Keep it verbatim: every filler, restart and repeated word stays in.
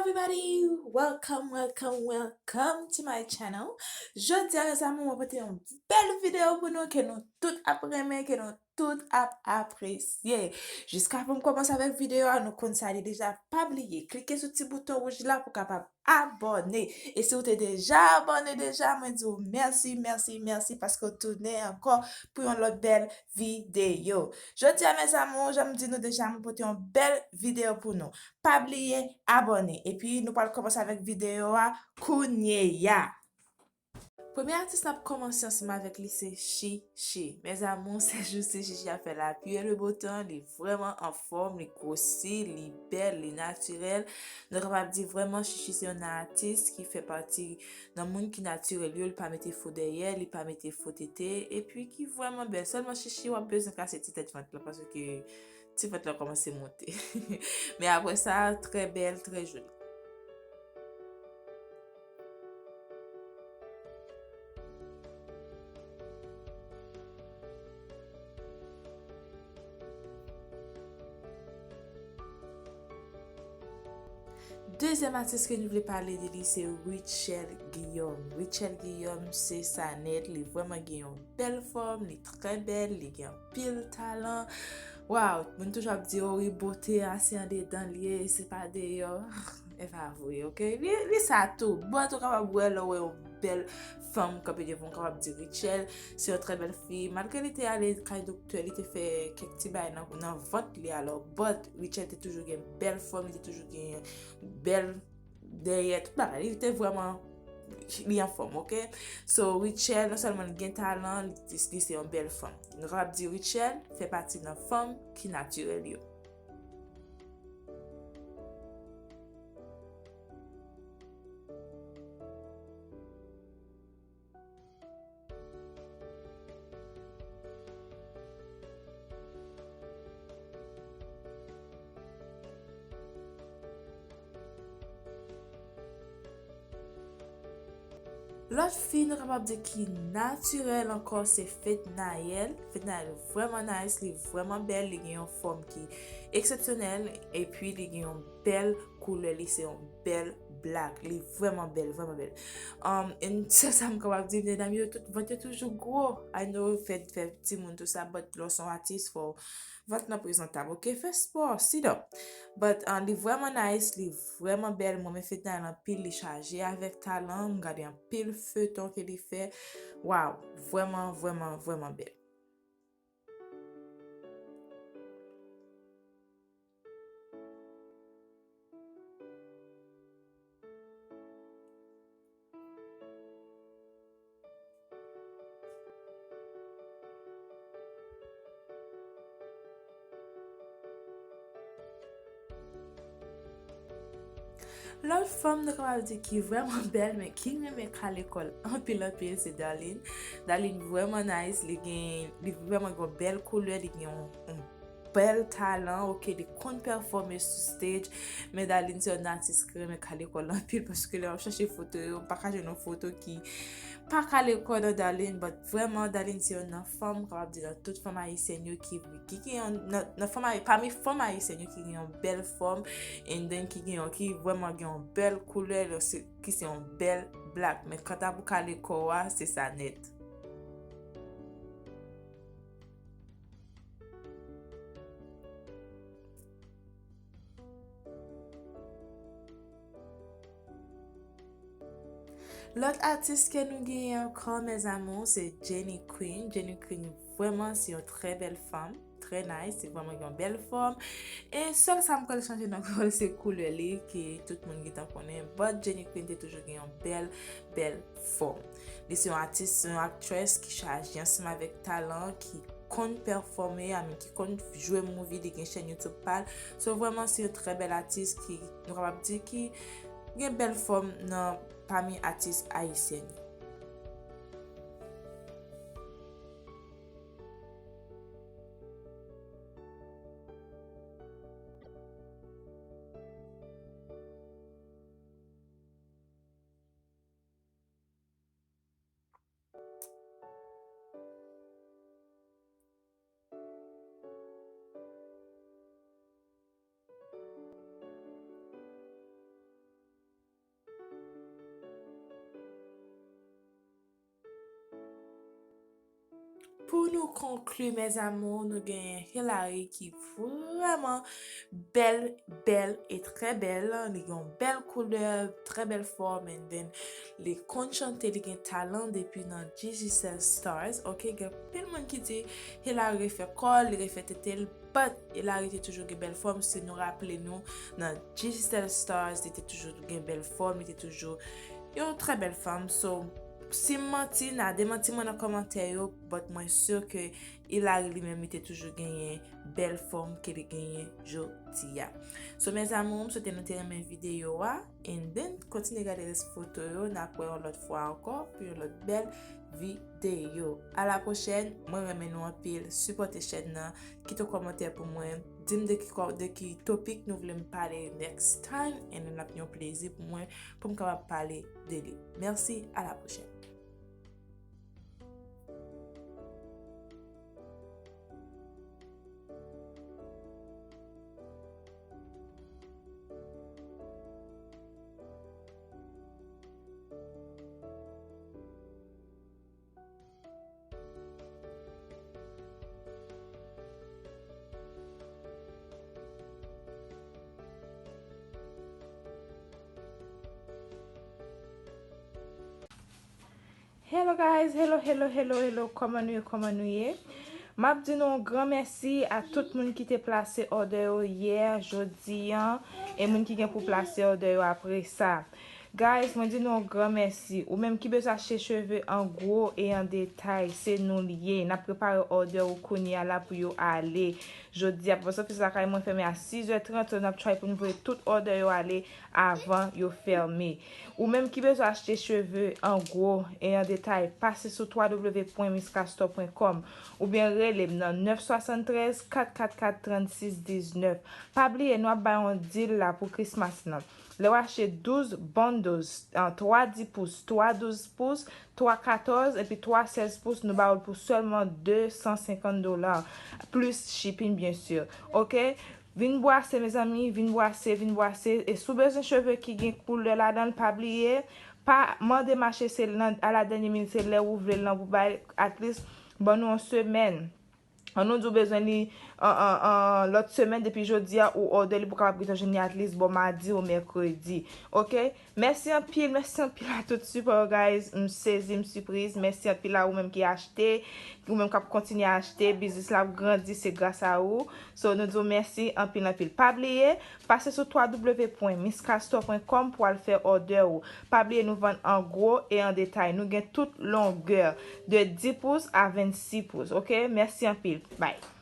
Everybody, welcome, welcome, welcome to my channel. Jodi a, mezanmi, mwen pote yon bèl videyo pou nou ke nou tout ap renmen, ke nou tout ap apresye. Jiskavan m kòmanse avèk videyo a, nou konn sa li deja, pa bliye klike sou ti bouton wouj la pou kapab abòne. E si w te deja abòne deja, mwen di w mèsi, mèsi, mèsi paske w tounen ankò pou yon lòt bèl videyo. Jodi a, mezanmi, jan m di nou deja, mwen pote yon bèl videyo pou nou. Pa bliye abòne. Epi nou pral kòmanse avèk videyo a kounye a. Premye atis n ap kòmanse ansanm avèk li se Chichi. Mes amours, ces jours-ci, Chichi ap fè la pluie et le beau temps, li vrèman anfòm, li gwosi, li bèl, li natirèl. Nou kapab di vrèman Chichi se yon atis ki fè pati nan moun ki natirèl yo, li pa mete fo dèyè, li pa mete fo tete, epi ki vrèman bèl. Sèlman Chichi w ap bezwen kase ti tèt vant la, paske ti vant la kòmanse monte. Men apre sa, trè bèl, trè joli. Dezyèm atis ke nou vle pale de li se Rutshelle Guillaume. Rutshelle Guillaume se sa nèt, li vrèman gen yon bèl fòm, li trè bèl, li gen anpil talan. Waw, moun toujou ap di, oh, wi, bote a se andedan li ye, se pa deyò. E pa vre, oke? Li, li sa tou. But ou kapab wè lè w wè yon bèl fanm kanpe devan w, kapab di Rutshelle se yon trè bèl fi. Malgre li te ale kay doktè, li te fè kèk ti bagay nan, nan vant li alò. But Rutshelle te toujou gen bèl fòm, li te toujou gen bèl dèyè, tout bagay. Li te vrèman, li anfòm, oke? So, Rutshelle, non sèlman li gen talan, li, li se yon bèl fanm. Nou kapab di Rutshelle fè pati nan fanm ki natirèl yo. Lòt fi nou kapab di ki natirèl ankò se Fednaelle. Fednaelle vrèman nice, li vrèman bèl, li gen yon fòm ki eksepsyonèl, epi li gen yon bèl koulè, li se yon bèl black, li vrèman bèl, vrèman bèl. Um, and sèl sa m kapab di, medam yo, tout vant yo toujou gwo. I know, fè, fè timoun tou sa, but lè w se yon atis, fò vant lan prezantab, oke? Fè spò, sit up. But, uh, li vrèman nice, li vrèman bèl. Mwen renmen Fednaelle anpil, li chaje avèk talan. M gade anpil feyton ke li fè. Waw, vrèman, vrèman, vrèman bèl. Lòt fanm nou kapab di ki vrèman bèl, men ki renmen kale kò l anpil, anpil, se Darline. Darline vrèman nice, li gen, li vrèman gen yon bèl koulè, li gen yon, yon bèl talan, oke, li konn pèfòme sou stage, men Darline se yon atis ki renmen kale kò l anpil, paske lè w ap chache foto yo, m pa ka jwenn yon foto ki pa kale kò nan Darline, but vrèman, Darline se youn nan fanm, m kapab di nan tout fanm ayisyèn yo ki, ki gen yon, nan, nan fanm ayi-, pami fanm ayisyèn yo ki gen yon bèl fòm, and then ki gen yon, ki vrèman gen yon bèl koulè, se, ki se yon bèl black. Men kanta pou kale kò a, se sa nèt. Lòt atis ke nou genyen ankò, mes amours, se Jenny Queen. Jenny Queen vrèman se yon trè bèl fanm, trè nice, se vrèman yon bèl fòm. E sèl sa m pral chanje nan kò l se koulè li, ke tout moun gentan konnen. But Jenny Queen te toujou gen yon bèl, bèl fòm. Li se yon atis, se yon aktrès ki chaje ansanm avèk talan, ki konn pèfòme, I mean, ki konn jwe movie, li gen chèn YouTube pa l. So, vrèman, se yon trè bèl atis ki, nou kapab di, ki gen bèl fòm nan pami atis ayisyèn yo. Pou nou konkli, mes amours, nou genyen Hilary ki vrèman bèl, bèl e trè bèl. Li gen yon bèl koulè, trè bèl fòm, and then li konn chante, li gen talan depi nan Digicel Stars. Ok, gen pil moun ki di Hilary refè kò l, li refè tete l, but Hilary te toujou gen bèl fòm. Si nou raple nou, nan Digicel Stars, li te toujou gen bèl fòm, li te toujou yon trè bèl fanm. So, si m manti, n a demanti mwen nan kòmantè yo, but mwen si ke Hilary li menm, li te toujou genyen bèl fòm ke li genyen jodi a. So, mes amours, m swete nou te renmen videyo a. And then, kontinye gade rès foto yo, n ap wè yon lòt fwa ankò pou yon lòt bèl videyo. A la pwochèn, mwen renmen nou anpil, sipòte chèn nan, kite yon kòmantè pou mwen, di m de ki, kò- de ki topik nou vle m pale next time, and then l ap yon plezi pou mwen, pou m kapab pale de li. Mèsi, a la pwochèn. Hello guys, hello, hello, hello, hello, kòman nou ye, kòman nou ye? M ap di nou yon gran mèsi a tout moun ki te plase òdè yo yè, jodi an, e moun ki gen pou plase òdè yo apre sa. Guys, mwen di nou yon gran mèsi. Ou menm ki bezwen achte cheve an gwo e an detay, se nou l ye. N ap prepare òdè ou kounye a la pou yo ale. Jodi a, Papa Sofis lakay mwen fèmen a sis è trant, so n ap try pou n voye tout òdè yo ale avan yo fèmen. Ou menm ki bezwen achte cheve an gwo e an detay, pase sou w w w pwen miss castor pwen com oubyen rele m nan nèf swasanntrèz kat kat kat trannsis diznèf. Pa bliye, nou ap bay yon deal la pou Christmas nan. Lè w achte douz bundles, an, twa dis pous, twa douz pous, twa katòz epi twa sèz pous, nou ba w l pou sèlman de san senkant dola, plis shipping, byen si. Oke? Vin bwase, mezanmi, vin bwase, vin bwase. E si w bezwen cheve ki gen koulè ladan l, pa bliye, pa mande m achte se nan, a la dènye minit, se lè ou vle l nan pou bay, at least, ban nou yon semèn. An nou di w bezwen li an, an, an, lòt semèn, depi jodi a ou òdè li pou kapab gentan jwenn li at least bò madi ou mèkredi. Oke? Mèsi anpil, mèsi anpil a tout sipò yo, guys. M sezi, m sipriz. Mèsi anpil a ou menm ki achte, ou menm k ap kontinye achte. Biznis la ap grandi, se gras a ou. So, nou di w mèsi anpil, anpil. Pa bliye, pase sou w w w pwen miss castor pwen com pou al fè òdè ou. Pa bliye, nou vann an gwo e an detay. Nou gen tout longè, de dis pous a vennsis pous. Oke? Mèsi anpil. Bye.